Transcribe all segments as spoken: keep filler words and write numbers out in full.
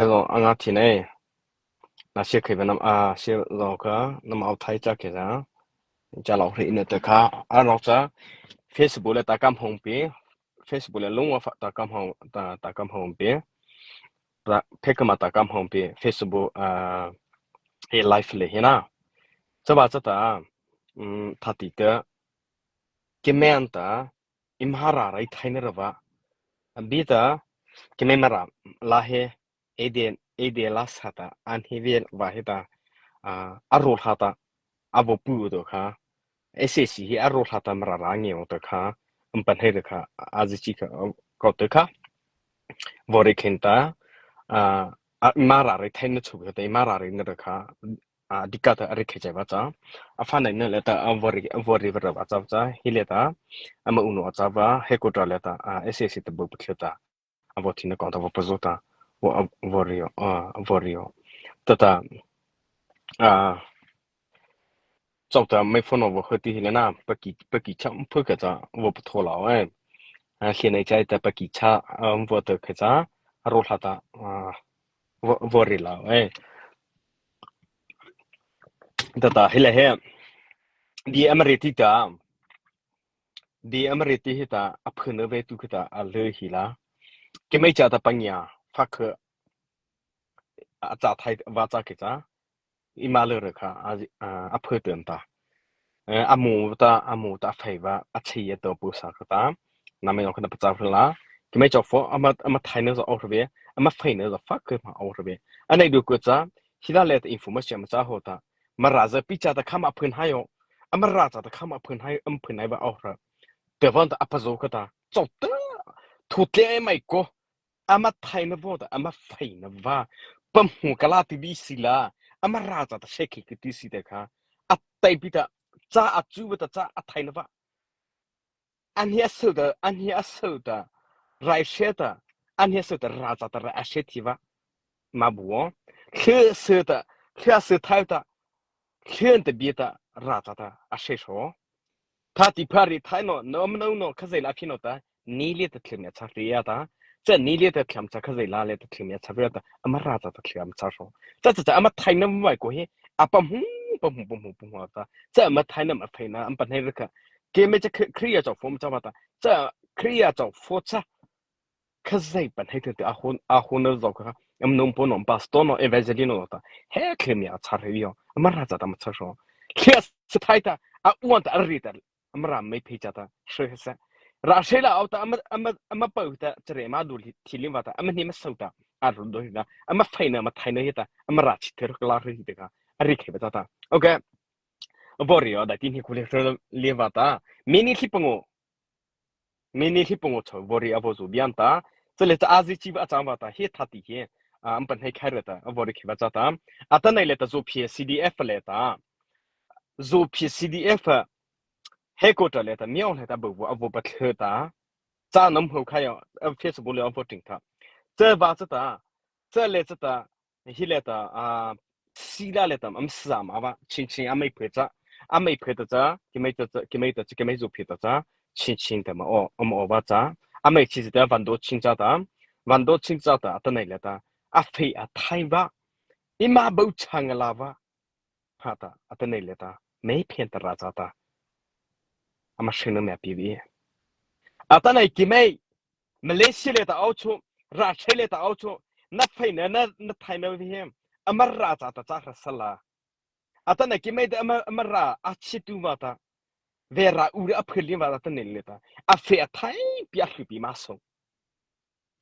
Hello, a nga thi nei. Na sia khei ba nam a sia lo ka nam au thai cha ke za. Cha lo ri ne te kha. A lo cha Facebook le ta kam hong pi. Facebook le lung wa fa ta kam hong ta ta kam hong pi. Ta phe ka ma ta kam hong pi. Facebook a e live le hi na. Cha ba cha ta. Um, tha ti te. Ke men ta. Imhara rai thai na ra ba. Bi ta. Ke men mara la he. Ede, ede la sa ta, an hi ve va hi ta, a, a ro hla ta, a vo pu to kha, S A C hi a ro hla ta mara ra nge o to kha, um pan he to kha, a zi chi kha, ko to kha, vo re khen ta, a, a, mara re thai na chu ta, mara re na to kha, a, di ka ta a re khe chai va cha, a fa nai na le ta, a vo re, vo re va ra va cha cha, hi le ta, a ma u no cha va, he ko tra le ta, a, S A C ta bo pu khe ta. A vo thi na kong ta vo pa zo ta, vo, a, vo rio, a, vo rio. Ta ta, a, chau ta mai phone vo hati hi le na, pa ki, pa ki cham phu ka cha, vo pa tho la, eh. A, hli nei chai ta pa ki cha, a, vo ta ka cha, a ro hla ta, a, vo, vo ri la, eh. Ta ta, hi le he, di ama re ti ta, Di ama re ti hi ta, a phun ve tu ki ta, a le hi la. Ki mai cha ta pa ngia, fa khe, a cha thai va cha ki cha. I ma le re kha, a, a, a phu ten ta. Eh, a mu ta, a mu ta, a fai va, a chi ya to pu sa ka ta. Na me yong ka na pa cha la. Ki mai cha fo, ama, ama thai ne za o ve, ama fai ne za fa khe ma o ve. A nei du ku cha, hi la le ta information ma cha ho ta. Mara za pi cha ta kha ma phun hai yo. Ama ra cha ta kha ma phun hai, am phun hai va o ra. Te van ta a pa zo ka ta. Chau ta. Thu tle mai ko. Ama thai na vo ta, ama fai na va. Pa mu ka la ti bi si la. Ama ra cha ta she ki ki ti si te kha. A tai pi ta. Cha a chu va ta cha a thai na va. An hia sota, an hia sota, rai sheta, an hia sota ra cha ta ra a she thi va. Ma bu o. Hli sota, hli se thai ta, hli ta bi ta, ra cha ta a she sho. Ta ti pa ri thai no, no, no, no, ka zai la phi no ta, ni le ta thlim ya cha ri ya ta. Cha ni le ta thlim cha ka zai la le ta thlim ya cha ri ya ta, ama ra cha ta thlim cha sho. Cha cha cha, ama thai na mai ko he, a pa mu, pa mu, pa mu, pa mu ta. Cha ama thai na ma phai na, am pa nai ra ka. Ke me cha Kri-, Kriya cha fo ma cha ba ta. Cha Kriya cha fo cha. Ka zai pan hai te a hon, a hon na zo ka. Am nom po nom pastor no evangelist no ta. He kle mi a cha re yo. Ama ra cha ta ma cha sho. Kle se thai ta. A uan ta a ri ta. Ama ra mai phei cha ta. Shwe he sa. Ra she la au ta ama, ama, ama pau ta. Chare ma du li, thi lim va ta. Ama ni ma sau ta. A ru do hi na. Ama phai na, ama thai na hi ta. Ama ra chi te ro ka la ri hi te ka. A ri khe ba ta ta. Okay. Vo ri yo, da tin hi ku le ro le va ta. Mi ni thi pa ngo. Mi ni thi pa ngo chau, vo ri a vo zu bian ta. Cha le cha a zi chi va cha va ta, hi tha ti hi. A, am pan hai khai re ta, a vo ri khi va cha ta. A ta nai le ta zu phi C D F le ta. Zu phi C D F. He ko ta le ta, mi ong le ta, bo vo, a vo pa the ta. Cha nam ho khai yo, a Facebook le a vo ting ta. Cha va cha ta. Cha le cha ta. Hi le ta, a, si la le ta, am sa ma va, chin chin, a mai phe cha, a mai phe ta cha, ki mai ta cha, ki mai ta cha, ki mai zu phe ta cha, chin chin ta ma o, am o va cha, a mai chi ta, van do chin cha ta, van do chin cha ta, a ta nai le ta, a fei a thai va, i ma bo chang la va, ha ta, a ta nai le ta, mai phen ta ra cha ta, a ma shin na me pi vi. A ta nai ki mai, Malaysia le ta au chu, Russia le ta au chu, na phai na, na, na thai na vi hem, ama ra cha ta cha ra sa la. A ta na ki mai ta ama, ama ra a chi tu va ta. Ve ra u ri a phel li va ta ne le ta. A fe a thai pi a hlu pi ma so.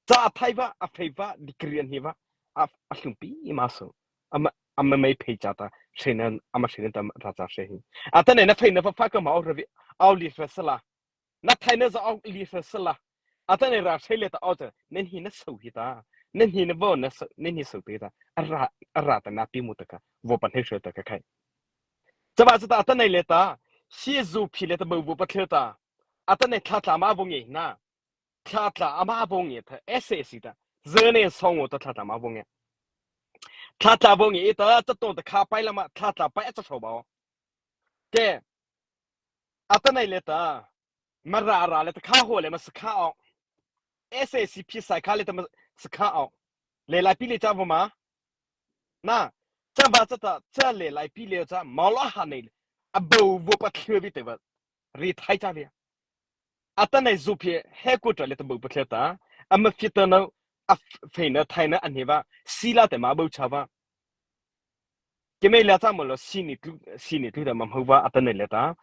Cha a thai va, a fe va, degree an hi va, a, a hlu pi ma so. Ama, ama mai phei cha ta, she na, ama she na ta ra cha she hi. A ta ne na phai na va fa ka ma au ra vi, au li ra sa la. Na thai na za au li sa sa la. A ta ne ra she le ta au ta. Nen hi na so hi ta. Nen hi na vo na so, nen hi so pe ta. A ra, a ra ta na pi mu ta ka. Vo pan he she ta ka khai. Cha ba cha ta a ta ne le ta. Si zu phi le ta bo vo pa the ta. A ta ne tha tha ma vo nge na. Tha tha a ma vo nge ta. S A C ta. Ze ne song wo ta tha tha ma vo nge. Tha tha vo nge ta cha to ta kha pai la ma tha tha pai a cha so ba o. Te. A ta ne le ta. Ma ra ra le ta kha ho le ma sa kha o. S A C phi sai kha le ta ma sa kha o. lei lai pi lei cha vaw ma, na, cha vaw cha ta, cha lei lai pi lei cha, Mawlawi ha nei, a bô vaw pathlu bi te vaw, ri thai cha bi. Atanoh zuphi he ku cha lei ta bô pathlu ta, ama fie ta no, a f-, fei na thai na a ni vaw, si la te ma bô cha vaw. Keimo lei cha mo lo si ni tlu, si ni tlu ta ma hmô vaw atanoh lei ta.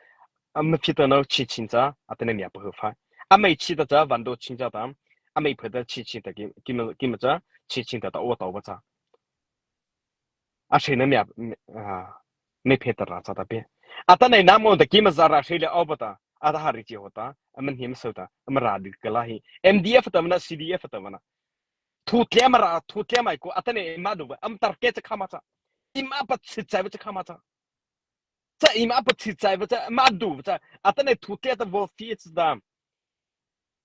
Ama fie ta no chi chin cha, atanoh mia pa hmô vaw. Ama chi ta cha, van do chin cha ta. Ama pha ta chi chin ta ki, ki ma, ki ma cha, chi chin ta ta o ta o vaw cha. A sei na mia, a, me phe ta ra cha ta pe. Atanoh na mo ta ki ma za ra sei lei o vaw ta. A ta ha ri chi ho ta. Ama him so ta. Ama ra di ka la hi. M D F ta ma na, C D F ta ma na. Thu tlai ma ra, thu tlai ma ko, atanoh eima do ba, am target cha kha ma cha. Eima pa chi chai ba cha kha ma cha. Cha eima pa chi chai ba cha, ma do ba cha, atanoh thu tlai ta vaw fie cha da.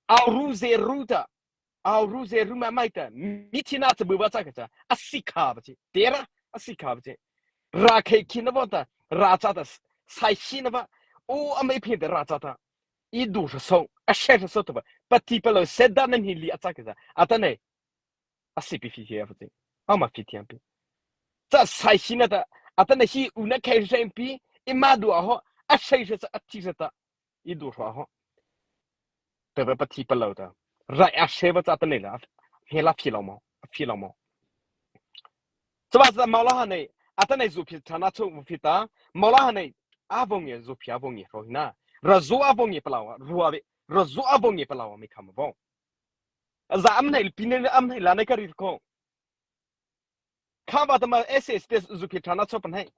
Au ru ze ru ta, au ru ze ru ma mai ta, mi thi na cha bu ba cha ka cha, a si kha ba chi, te ra, a si kha ba chi. Ra khei khi na vaw ta, ra cha ta, sai si na vaw, o ama phe ta ra cha ta. I do sa so, a se sa so ta ba, pa ti pa lo se da na ni li a cha ka cha, atanoh. A si pi fi hi a fu ti. A ma fi ti a pi. Cha sai si na ta, atanoh hi u na khai sai pi, eima do a ho, a sai sa a ti sa ta, i do sa ho. Te ba pa ti pa lo ta. Rai a se ba cha atanoh la, he la fi lo mo, fi lo mo. Cha ba cha Mawlawi ha nei, atanoh zuphi cha na chu fi ta, Mawlawi ha nei, a vaw ngi zuphi a vaw ngi ro hi na. Ra zu a vaw ngi pa lo, ru a be, ra zu a vaw ngi pa lo, mi kha ma vaw. Za am nei, pi nei am nei la nei ka ri ko. Kha ba ta ma S A C te zu phi thana cho pa nei.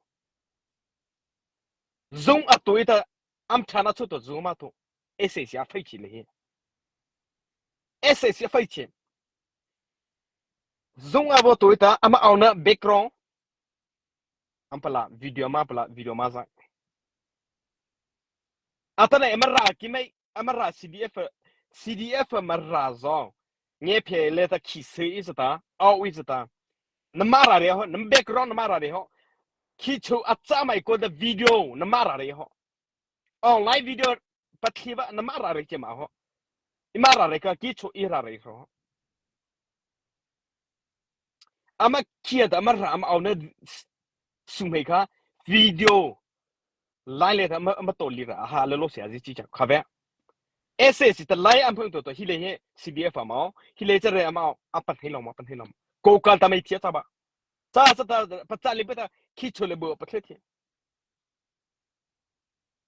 Zung a tui ta am thana cho to zu ma to. S A C a fai chi le hi. S A C a fai chi. Zung a bo tui ta ama au na background. Am pala video ma pala video ma za. Atanoh ama ra ki mai, ama ra C D F, C D F ma ra zo. Nge phe le ta khi se i ta, au i ta. Na ma ra re ho, na background na ma ra re ho. Khi chu a cha mai ko da video na ma ra re ho. Online video pa thi ba na ma ra re che ma ho. I ma ra re ka khi chu i ra re ho. Ama kia ta ama ra ama au na sum hei kha video. Lai le ta ama, ama to li ra ha le lo sia zi chi cha kha ve. S A C ta lai am phung to to hi le he C D F ama o. Hi le cha re ama o. A pan hei lo ma, pan hei lo ma. Ko kal ta mai thia cha ba. Cha cha ta pa cha le pa ta khi cho le bo pa the thia.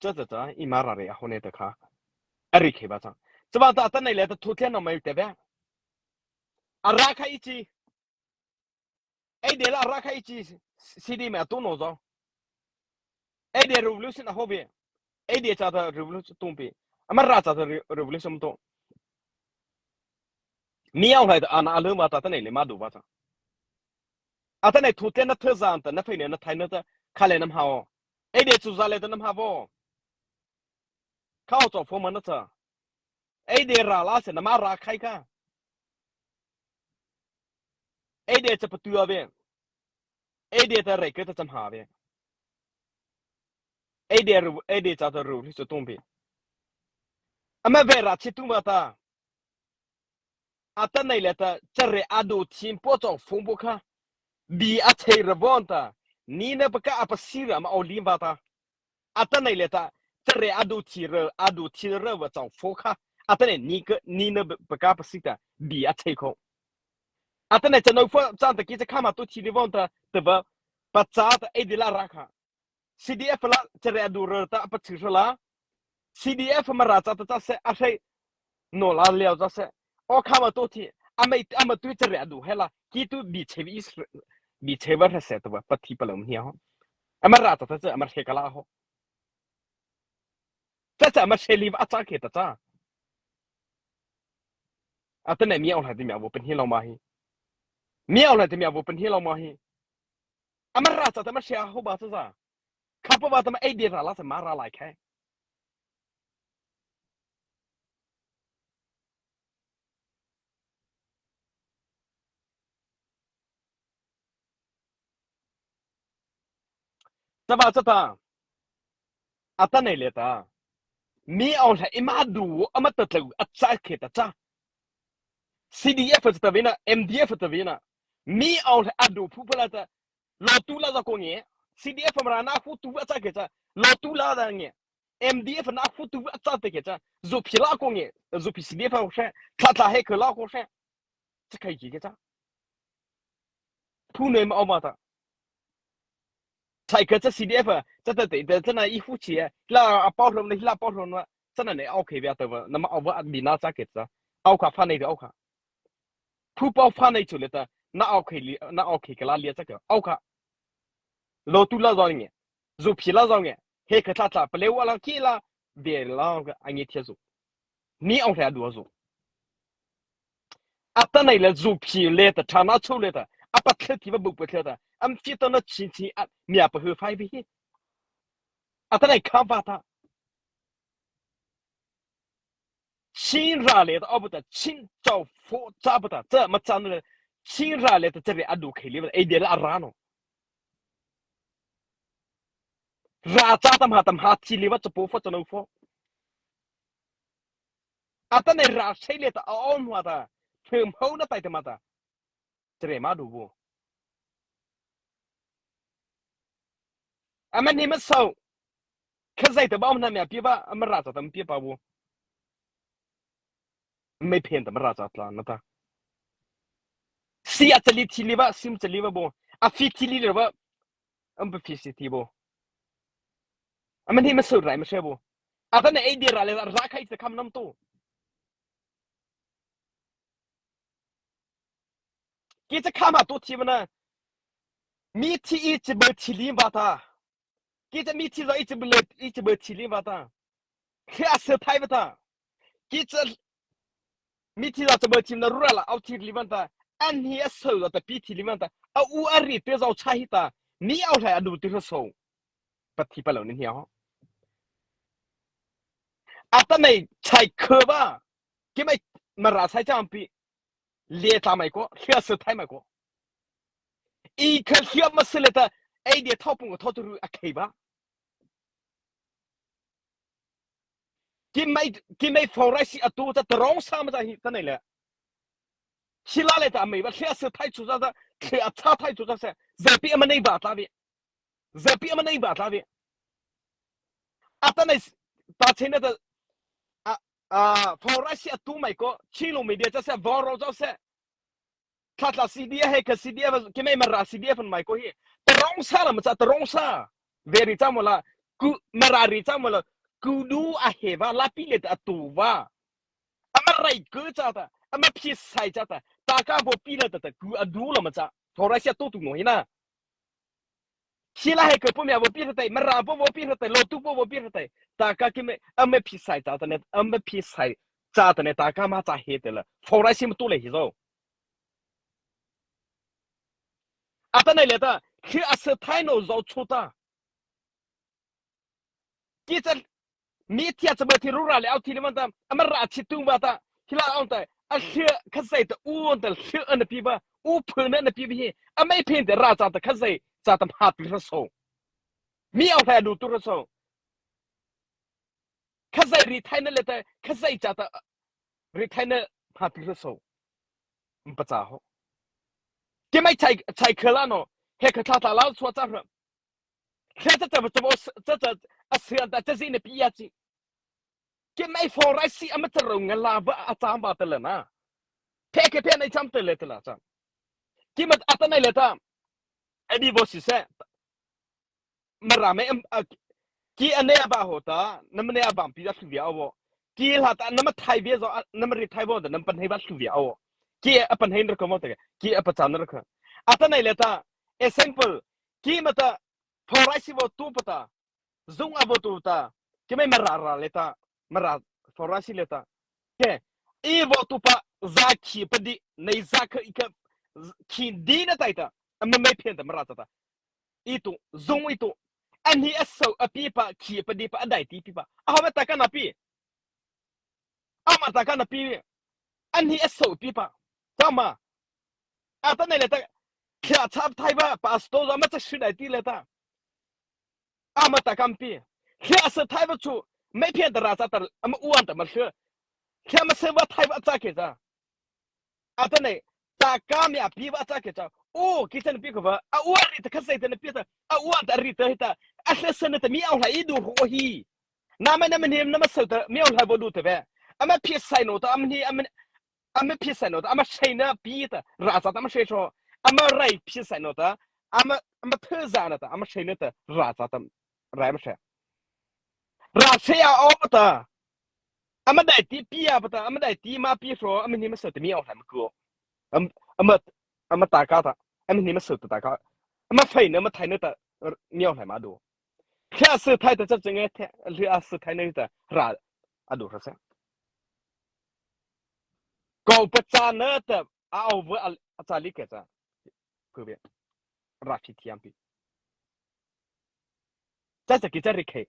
Cha cha cha i ma ra re a ho ne ta kha. A ri khe ba cha. Cha ba ta ta nei le ta thu thia no mai te ve. A ra kha i chi. Ei de la ra kha i chi C D me a tu no zo. Ei de revolution a ho be. Ei de cha ta revolution tum pe. Ama ra cha ta re-, revolution to. Mi au lai ta ana a lu ma ta ta nei le ma du ba cha. A ta nei thu te na the zan ta na phei ne na thai na ta kha le nam ha o. Ei de chu za le ta nam ha bo. Kha o cho pho ma na cha. Ei de ra la se na ma ra khai kha. Ei de cha pa tu a ve. Ei de ta rei ke ta cham ha ve. Ei de ru, ei de cha ta ru ri su tum pi. Ama ve ra chi tum ba ta. A ta nei le ta cha re a du thim po cho phung po kha. Bi a thei ra von ta. Ni na pa ka a pa si ra ma o lim ba ta. A ta nei le ta, cha re a du thi re, a du thi re va chau pho kha. A ta nei ni ka, ni na ba ka pa si ta, bi a thei kho. A ta nei cha no pho, cha ta ki cha kha ma tu thi ni von ta, ta va, pa cha ta ei di la ra kha. C D F la, cha re a du re ta, pa chi re la. C D F ma ra cha ta cha se, a sei, no la leo cha se. O kha ma tu thi, a mei, a ma tu cha re a du he la, ki tu bi che bi is, bi che va re se ta va, pa thi pa lo mi ho. Ama ra cha ta cha, ama he ka la ho. Cha cha ama she li va cha ke ta cha. A ta nei mi au la di mi au pen hi lo ma hi. Mi au la di mi au pen hi lo ma hi. Ama ra cha ta ama she a ho ba cha cha. Kha pa ba ta ma ei di ra la cha ma ra lai khai. Cha ba cha ta. A ta nei le ta. Mi au la i ma du, ama ta tlau, a cha ke ta cha. C D F ta vi na, M D F ta vi na. Mi ao le adu phu pala ta. Lo tu la za ko nge. C D F Mara na khu tu a cha ke cha. Lo tu la za nge. M D F na khu tu a cha te ke cha. Zo phi la ko nge. Zo phi C D F ko she. Tha tha he ke la ko she. Cha kai ki ke cha. Phu ne ma o ma ta. Chai ke cha C D F. Cha ta te te cha na i hu chi. La a pao lo na la pao lo na. Cha na ne ao ke bia ta ba. Na ma ao ba bi na cha ke cha. Ao ka pha ne de ao ka. Phu pao pha nei chu le ta, na ao khei li, na ao khei ke la lia cha ke, ao kha. Lo tu la zo nge, zo phi la zo nge, he ke tha tha, pale wa la ki la, be la ka, a nge thia zo. Ni ao thai du zo. Ata nei le zo phi le ta, tha na chu le ta, a pa thla ti ba bu pa thla ta, am chi ta na chin chin a, mi a pa hu phai bi hi. Ata nei kha ba ta. Chin ra le ta, aw bu ta, Chin chau fo cha bu ta, cha ma cha na le, Chin ra le ta, cha re a du khei li ba, ei de la ra no. Ra cha ta ma ta ma thi li ba, cha po fo cha no fo. Ata nei ra sei le ta, a on wa ta, thum ho na tai ta ma ta. Tere ma du bo. Ama ni ma sau. Khazai ta ba ama na mi a pi ba, ama ra cha ta ma pi ba bo. Mei phen ta ma ra cha tla na ta. Si a cha li thi li ba, sim cha li ba bo. A fi thi li le ba. Am ba fi si thi bo. Ama ni ma sau rai ma she bo. Ata na ei di ra le ra khai ta kam nam to. Ki cha kha ma to thi ma na. Mi thi i chi ba thi li ba ta. Ki cha mi thi za i chi ba le i chi ba thi li ba ta. Khi a se thai ba ta. Ki cha mi thi za cha ba thi na ru ra la au thi li ba ta. An hi a se za ta pi thi li ba ta. A u a ri te za cha hi ta. Mi au thai a du ti so. Pa thi pa lo ni hi ho. Ata nei chai khe ba. Ki mai Mara sai chang pi. Le ta mai ko, hia se thai mai ko. I kha hia ma se le ta, ei de thau pung ko thau tu ru a khei ba. Ki mai, ki mai fo rai si a tu ta ta rong sa ma ta hi ta nei le. Si la le ta mai ba, hia se thai chu ta ta, hia cha thai chu ta se, za pi ma nei ba ta bi. Za pi ama nei ba tla ve. Ata nei ta chen ta a, a, fo rai si a tu mai ko, chi lo media cha se, vo ro cha se. Tla tla C D F he ka C D F, ki mai Mara C D F mai ko hi. Ta rong sa la ma cha ta rong sa. Ve ri cha mo la, ku Mara ri cha mo la, ku du a he va, la pi le ta tu va. Ama rai ku cha ta, ama phi sai cha ta, ta ka vo pi la ta ta, ku a du la ma cha. Fo rai si a tu tu no hi na. Sila he ko po mia vo pi hra tai, Mara po vo pi hra tai, Lotu po vo pi hra tai. Ta ka ki me, ama phi sai cha ta ne, ama phi sai cha ta ne, ta ka ma cha he te la. Fo rai si ma tu le hi zo. Ata nei le ta, khi a se thai no zo chu ta. Ki cha, mi thia cha ba thi ru ra le au thi le man ta, ama ra chi tu ba ta, hi la au ta, a hlia kha sai ta, u ta hlia ana pi ba, u phu na na pi ba hi, a mai phen te ra cha ta kha sai, cha ta ma tu ra so. Mi au thai du tu ra so. Kha sai ri thai na le ta, kha sai cha ta, ri thai na ma tu ra so. Mpa cha ho. Ki mai chai, chai kha la no, he kha tha tha la so cha ra. Hre ta ta ta ta a sian ta ta zi ne pi ya chi. Ki mai fo rai si ama ta ro nga la ba a cham ba ta la na. Phe ke phe nei cham ta le ta la cham. Ki ma ata nei le ta. A di vo si se. Mara me am a ki a ne ba ho ta, na ma ne a bam pi da su via vo. Ki la ta na ma thai via zo, na ma ri thai vo ta, na ma pan hei ba su via vo. Ki a pan hei na ko mo ta, ki a pa cha na ko. Ata nei le ta. Example, ki ma ta fo rai si vo tu pa ta, zung a vo tu ta, ki mai Mara ra le ta, Mara fo rai si le ta. Ke, i vo tu pa, za khi pa di, nei za kha i kha, khi di na tai ta, ama mai phen ta Mara cha ta. I tu, zung i tu, an hi a so a pi pa, khi pa di pa, a dai ti pi pa. A ho ma ta ka na pi. Ama ta ka na pi, an hi a so pi pa. Cha ma. Ata nei le ta, khia chap thai ba, pastor za ma cha su dai ti le ta. Ama ta kam pi. Khia sa thai ba chu, mai phen ta ra cha ta, ama uan ta ma hlia. Khia ma se ba thai ba cha ke cha. Ata nei, ta ka mi a pi ba cha ke cha. O, ki cha na pi ko ba. A u a ri ta ka sai ta na pi ta. A u a ta ri ta hi ta. A sa sa na ta mi au la i du ho hi. Na ma na ma ni na ma sa ta mi au la bo du ta be. A ma pi sai no ta a ma ni a ma a ma pi sai no ta a ma sai na pi ta. Ra sa ta ma sai so. A ma rai pi sai no ta. A ma a ma thei za na ta. A ma sai na ta. Ra sa ta. Rai ma sai. Ra sai a o ta. Ama dai ti pi a pa ta, ama dai ti ma pi hro, ama ni ma sa ta mi au la ma ko. Am, ama, ama ta ka ta, ama ni ma sa ta ta ka. Ama fai na, ama thai na ta, mi au la ma do. Thei a sa thai ta cha cha nge, thei, thei a sa thai na ta, ra, a do ra sa. Ko pa cha na ta, a au va, a cha li ke cha. Ko be. Ra chi thiam pi. Cha cha ki cha ri khei.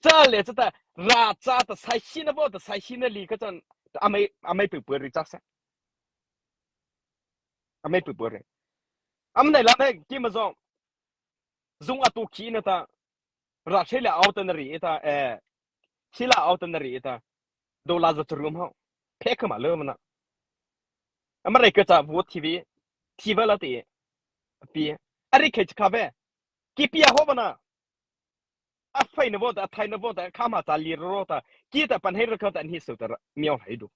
Cha le cha ta ra cha ta sai shi na bo ta sai shi na li ka chan. Amai, amai pu pu ri cha sa. Amai pu pu ri. Am nai la nai ki ma zong. Zung a tu ki na ta. Ra she le au ta na ri ta, eh. Shi la au ta na ri ta. Do la za tru ma. Phe ka ma le ma na. Ama rai ka cha vo T V. T V la ti. Pi. A ri khei cha ka ve. Ki pi a ho ba na. A fai na vo ta, a thai na vo ta, ka ma cha li ro ta. Ki ta pan hei ra ka ta ni so ta ra. Mi au hai du.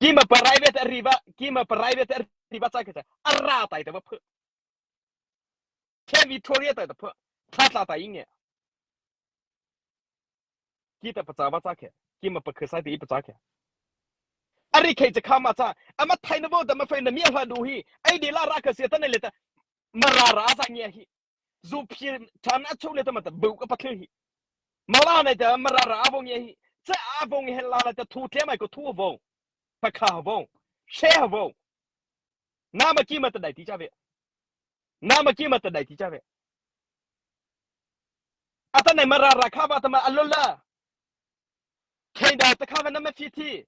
Ki ma private a ri ba, ki ma private a ri ba cha ka cha. A ra tai ta ba phe. Khe Victoria ta ta pha, tha tha ta inge. Ki ta pa cha ba cha khe, ki ma pa khe sai ti pa cha khe. A ri khei cha kha ma cha, ama thai na vo ta ma fai na mi ha du hi, ai di la ra ka sia ta na le ta, ma ra ra sa nge hi. Zu phi chan a chu le ta ma ta bu ka pa khe hi. Ma la na ta ma ra ra a vo nge hi. Cha a vo nge he la la ta thu tle mai ko thu vo. Pa kha vo. She vo. Nama ki ma ta dai ti cha ve. Nama ki ma ta dai ti cha ve. Ata nei ma ra ra kha ba ta ma a lo la. Kei da ta kha ba nama phi ti.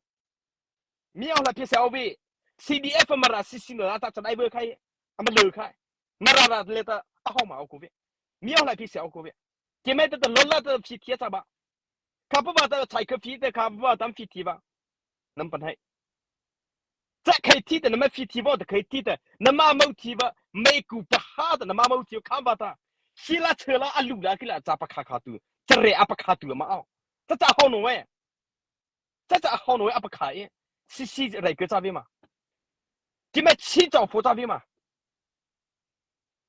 Mi au la phi sa o bi. C D F ma ra si si no ata cha dai bo khai. Ama lo khai. Ma ra ra le ta a ho ma o ko ve. Mi au la phi sa o ko ve. Ki me ta ta lo la ta phi ti cha ba. Kha pa ba ta chai kha phi te kha pa ba ta phi ti ba. Nam pan hai. Cha khai ti ta nama phi ti ba ta khai ti ta. Nama mau ti ba. Mei ku pa ha ta nama mau ti kha ba ta. Si la che la a lu la ki la cha pa kha kha tu. Cha re a pa kha tu ma au. Cha cha ho no we. Cha cha ho no we a pa kha e. Si si rai ke cha ve ma. Ki me chi chao fo cha ve ma.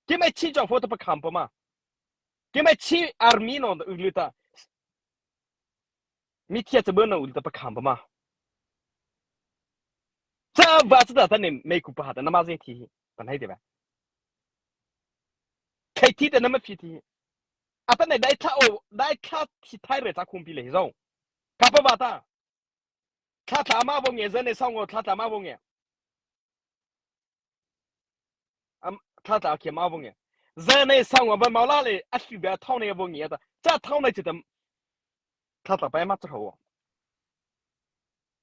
Ki me chi chao fo ta pa kham pa ma. Ki me chi army no u lu ta. Mi thia cha bo no u lu ta pa kham pa ma. Cha ba cha ta ta ne me ku pa ha ta nama ze ti. Pa nai de ba. Khai ti ta nama phi ti. Ata ne dai tha o, dai tha ti thai re cha khum pi le zo. Kha pa ba ta. Tha tha ma bo nge, za ne sa ngo tha tha ma bo nge. Am, tha tha ke ma bo nge. Za ne sa ngo ba ma la le, a si ba thau ne bo nge ta. Cha thau ne chi tam. Tha tha pa ma cha ho.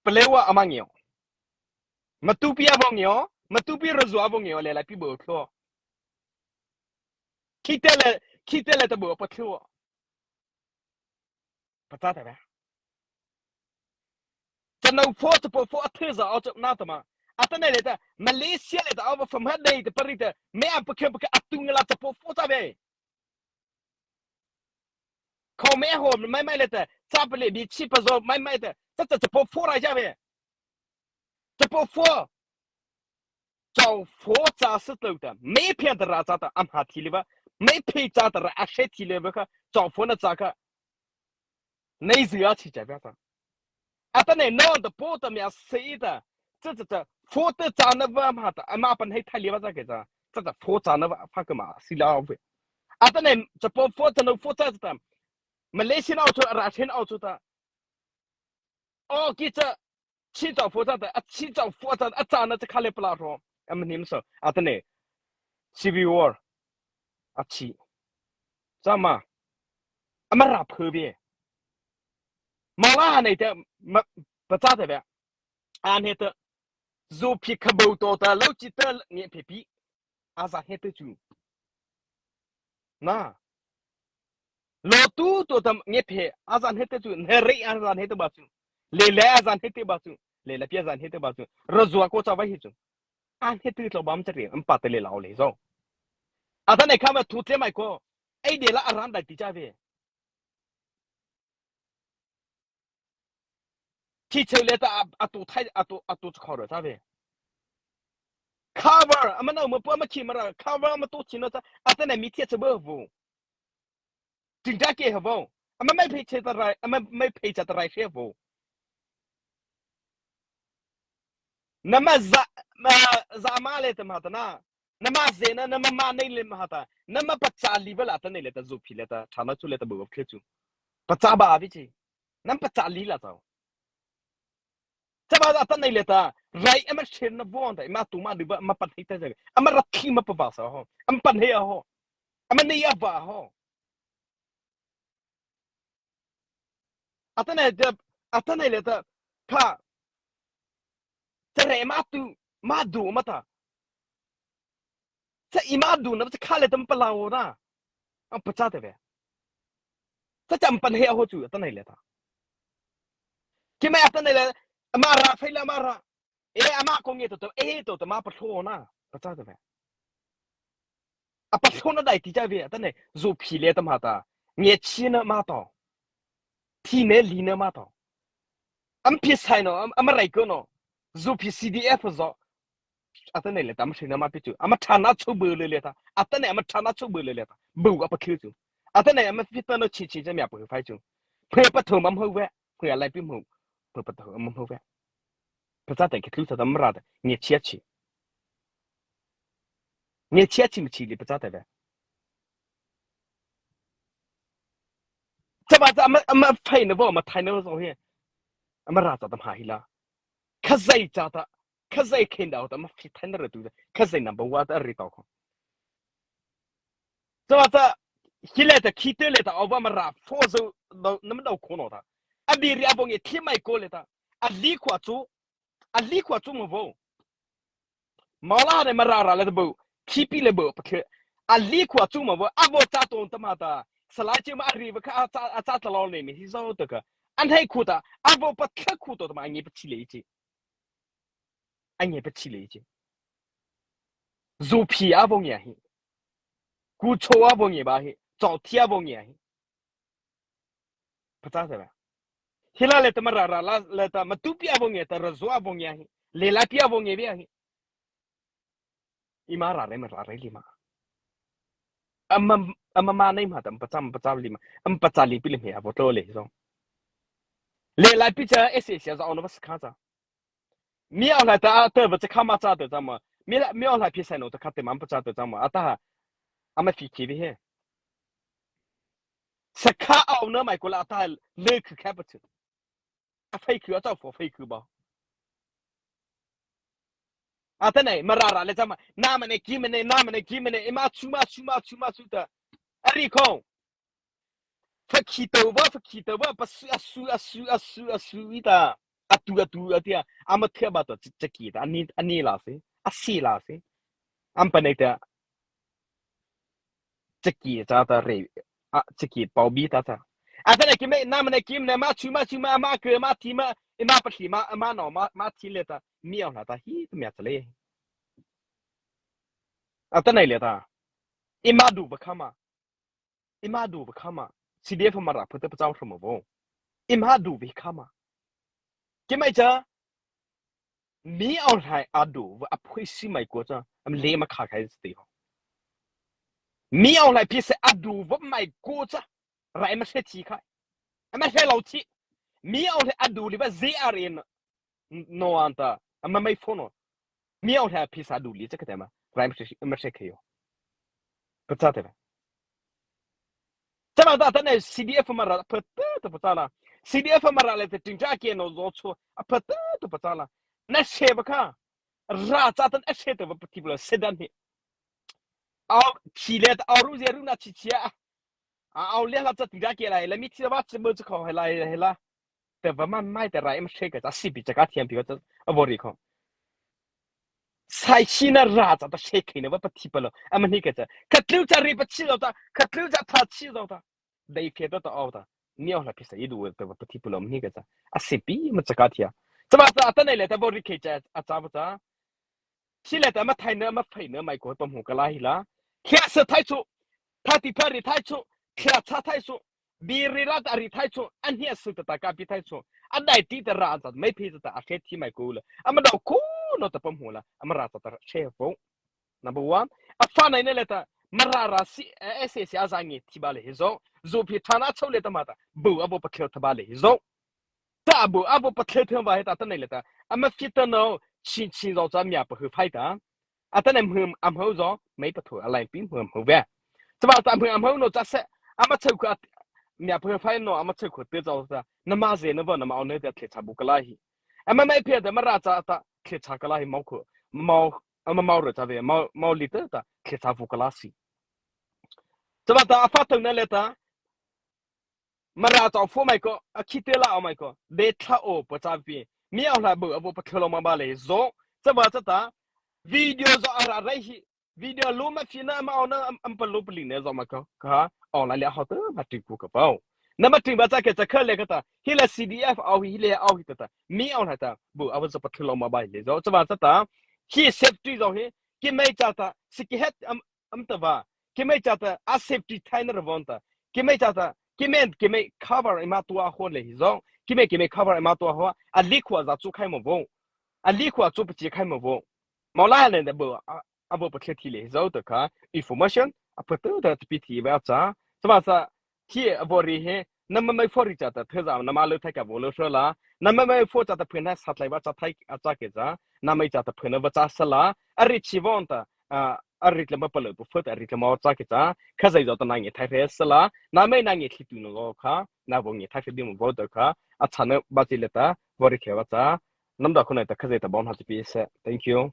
Pelewa ama nge. Ma tu pi a bo nge, ma tu pi ro zu a bo nge, le la pi bo thlo. Ki te le, ki te le ta bo pa thlo. Pa ta ta ba. Cha no fo cha po fo a the za o cha na ta ma. A ta ne le ta, Malaysia le ta o ba fa ma dei ta pa ri ta, me a pa khe pa khe a tu nga la cha po fo cha be. Kho me ho mai mai le ta, cha pa le bi chi pa zo mai mai ta, cha cha cha po fo ra cha be. Cha po fo. Chao fo cha sa tlou ta, me phe ta ra cha ta, am ha thi le ba, me phe cha ta ra a she thi le ba kha, chao fo na cha kha. Nei zi a chi cha ba ta. A ta ne no ta po ta me a se ta. Cha cha cha, fo ta cha na ba ma ta, ama pan hei thai le ba cha ke cha. Cha cha fo cha na ba pha ke ma si la ve. A ta ne cha po fo cha no fo cha cha ta. Malaysian auto, Russian auto ta. O ki cha, chi chao fo cha ta, a chi chao fo cha, a cha na cha kha le pla ro. Am nim so, a ta ne. Civil war. A chi. Cha ma. A ma ra phe be. Ma la ne te, ma, pa cha te be. A ne te. Zu phi kha bo to ta, lo chi te, nge phe pi. A za he te chu. Na. Lo tu to tam nge phe, a zan he te chu, ne rei a zan he te ba chu. Le le a zan he te ba chu. Lei la pia zan he te ba chu. Ra zua ko cha ba hi chu. An he tu tlo bam cha ri, an pa te lei la o lei zo. Atanoh kha ma thu te mai ko. Ei de la aran dai ti cha ve. Thi cheu le ta a, a tu thai, a tu, a tu cha kho ro cha ve. Cover, ama nau ma pu ama khi ma ra, cover ama tu chi no cha, atanoh mi thie cha bo vo. Ting da ke ha vo. Ama mai phei che ta rai, ama mai phei cha ta rai hre vo. Nama za, ma, za ma le ta ma ta na. Nama ze na, nama ma nei le ma ta. Nama pa cha li va la ta nei le ta zu phi le ta, cha na chu le ta bo khle chu. Pa cha ba vi chi. Nam pa cha li la cha. Cha ba za ta nei le ta, rai ama chen na von ta, ma tu ma du ba, ma pa hei ta za. Ama ra thi ma pa ba sa ho. Ama pa hei a ho. Ama nei a ba ho. Atanoh ta, atanoh le ta, kha. Cha re ma tu, ma du ma ta. Cha i ma du na, cha kha le ta ma pa la o na. Am pa cha te ve. Cha cha ma pa hei a ho chu, atanoh le ta. Ki mai atanoh le, ma ra, phei la ma ra. E, ama ko nge to to, e to to ma pa tho na, pa cha ta ve. A pa tho na dai ti cha ve, atanoh, zu phi le ta ma ta, nge chi na ma to. Thi ne li na ma to. Am phi sai no, am, am rai ko no. Zu phi C D F zo. Atanoh le ta ma thina ma pi chu. Ama thana chu bu le le ta. Atanoh ama thana chu bu le le ta. Bu a pa khu chu. Atanoh ama phi ta no chi chi cha mi a pa phai chu. Phe pa tho ma ho ve. Phe lai pi mo. Phe pa tho ma ho ve. Phe cha ta ki tlu cha ta ma ra ta. Nge chi a chi. Nge chi a chi mi chi li phe cha ta ve. Cha ba cha ama, ama phai na vo, ama thai na vo zo he. Ama ra cha ta ma hi la. Kha zai cha ta. Kha zai khen da ta ma phi thai na ra tu. Kha zai number one ta ri ta ko. Cha ba cha, hi le ta, khi te le ta, o ba ma ra, fo zo, do, na ma do ko no ta. A bi ri a bo nge, thi mai ko le ta. A li khwa chu, a li khwa chu mo vo. Ma la ne ma ra ra le ta bo, khi pi le bo, pa khe. A li khwa chu mo vo, a bo cha ton ta ma ta. Sa la che ma a ri va kha, a cha, a cha ta lo ne mi, hi zo ta ka. An hei khu ta, a bo pa kha khu to ta ma, a nge pa chi le chi. A nge pa chi le chi. Zu phi a bo nge hi. Ku cho a bo nge ba hi. Chao thi a bo nge hi. Pha cha sa ba. Hi la le ta ma ra ra la le ta ma tu pi a bo nge ta ra zo a bo nge hi. Le la pi a bo nge bi a hi. I ma ra re ma ra re li ma. Ama, ama ma nei ma ta ma pa cha ma pa cha li ma. Ama pa cha li pi le me a bo to le zo. Le la pi cha S S ya za ono ba sa kha cha. Mi aw lai ta a te va cha kha ma cha te cha ma. Mi la, mi aw lai phi sai no ta kha te ma pa cha te cha ma. A ta ha. Ama phi ki vi he. Sa kha aw na mai ko la ta le khu kha pa chu. A phai khu a cha fo phai khu ba. A ta nei, ma ra ra le cha ma. Na ma ne ki ma ne, na ma ne ki ma ne. E ma chu ma chu ma chu ma chu ta. A ri ko. Fa khi to ba, fa khi to ba, pa su, a su, a su, a su, a su, i ta. A tu, a tu, a tia. A ma thia ba ta, cha, cha ki ta, a ni, a ni la se. A si la se. Am pa nei ta. Cha ki cha ta re. A, cha ki pau bi ta ta. A ta nei ki me, na ma nei ki me, ma chu, ma chu, ma, ma ke, ma thi, ma, e ma pa thi, ma, ma no, ma, ma thi le ta. Mi aw la ta, hi, ta mi a cha le. A ta nei le ta. I ma du ba kha ma. I ma du va kha ma, C D F ma ra phu te pa chau thra ma vo. I ma du vi kha ma. Ki mai cha, mi aw lai a du va a phui si mai ko cha, am le ma kha khai sti ho. Mi aw lai phi se a du va mai ko cha, rai ma se thi khai. Am he lo thi. Mi aw lai a du li va Z R N. No anta, ama mai phone no. Mi aw lai phi sa du li cha ka te ma. Rai ma se, ma se khe yo. Pa cha te ba. Cha ma ta ta ne C D F ma ra, pa ta ta pa cha la. C D F ma ra le te ting cha ke no zo cho. A pa ta ta pa cha la. Na se ba kha. Ra cha ta na se te ba pa ti ba la se dan hi. Aw, chi le ta aw ru ze ru na chi chi a. A, aw le la cha ting cha ke la, la mi chi ba chi mo cha kho la, la. Te va ma mai te rai ma se ka cha si pi cha ka thiam pi ka cha a vo ri kho. Sai chi na ra cha ta se ke na va pa thi pa lo. A ma ni ka cha. Ka tlu cha ri pa chi lo ta, ka tlu cha tha chi lo ta. Dai phe ta ta aw ta. Ni aw la phi sa i du te va pa thi pa lo ma ni ka cha. A si pi ma cha ka thia. Châpa cha atanoh liata vaw reikhei cha a châpa cha, sila ta ama thaina ama phaina maih ko pahmô kha la hi la, khei sa thai chu, thati phari thai chu, khei cha thai chu, biri la ta ri thai chu, a hnia su ta ta ka pi thai chu, a dai ti ta ra cha mei phi ta a khei thi maih ko la, ama dao ko no ta pahmô la, ama ra cha ta she po. Number one, a pha nai na le ta, Mara ra si, eh, S A C a za ngi thi ba le hi zo, zu phi thana chau le ta ma ta, bu a bo pa khel tha ba le hi zo. Ta bu a bo pa khel tha ba he ta ta nai le ta, ama fit ta no, chin chin zo cha mia pa hu phai ta. A ta nai mhum am ho zo, mei pa thu a lai pi mhum ho ve. Châpa ta mhum am ho no cha se, ama chau ko mia pa hu phai no, ama chau ko te zo ta, na ma ze na ba na ma o ne ta khe cha bu kha la hi. Ama mei phe ta Mara cha ta khe cha kha la hi mau ko, mau, ama mau ro cha ve, mau, mau li ta ta khe cha bu kha la si. Châpa ta a pha ta na le ta, Mara cha pho maih ko, a khi te la o maih ko, de tha o pa cha pi, mi au la bu a bo pa khel ma ba le zo, châpa cha ta, video zo a ra rai hi, video lo ma phi na ma o na am, am pa lo pa li ne zo maih ko, kha, o la le ho ta ma ti ku ka pao. Na ma ti ba cha ke cha kha le ka ta, hi la C D F au hi, hi le au hi ta ta, mi au la ta, bu a bo zo pa khel ma ba le zo, châpa cha ta, hi safety zo hi, ki mei cha ta, si ki het am, am ta ba, ki mei cha ta, a safety thai na ra von ta, ki mei cha ta, ki mei, ki mei cover ima tua ho le hi zo, ki mei, ki mei cover ima tua ho, a li khua za chu khai mo vo, a li khua chu pa chi khai mo vo. Mau la le ne bo, a, a bo pa khe thi le hi zo ta kha, information, a pa tu ta pi thi ba cha, châpa cha, hi a bo ri he, na ma mei pho ri cha ta, the za, na ma lo thai ka bo lo so la, na ma mei pho cha ta phe na sa thai ba cha thai, a cha ke cha, na mei cha ta phe na ba cha sa la, a ri chi von ta, a, a ri tla ma pa lo pu pho ta, a ri tla ma cha ke cha, kha zai zo ta na ngi thai re sa la, na mei na ngi thi tu no zo kha, na bo ngi thai re di mo bo ta kha, a cha na ba chi le ta, bo ri khe ba cha, nam da ko na ta kha zai ta bon ha chi pi se. Thank you.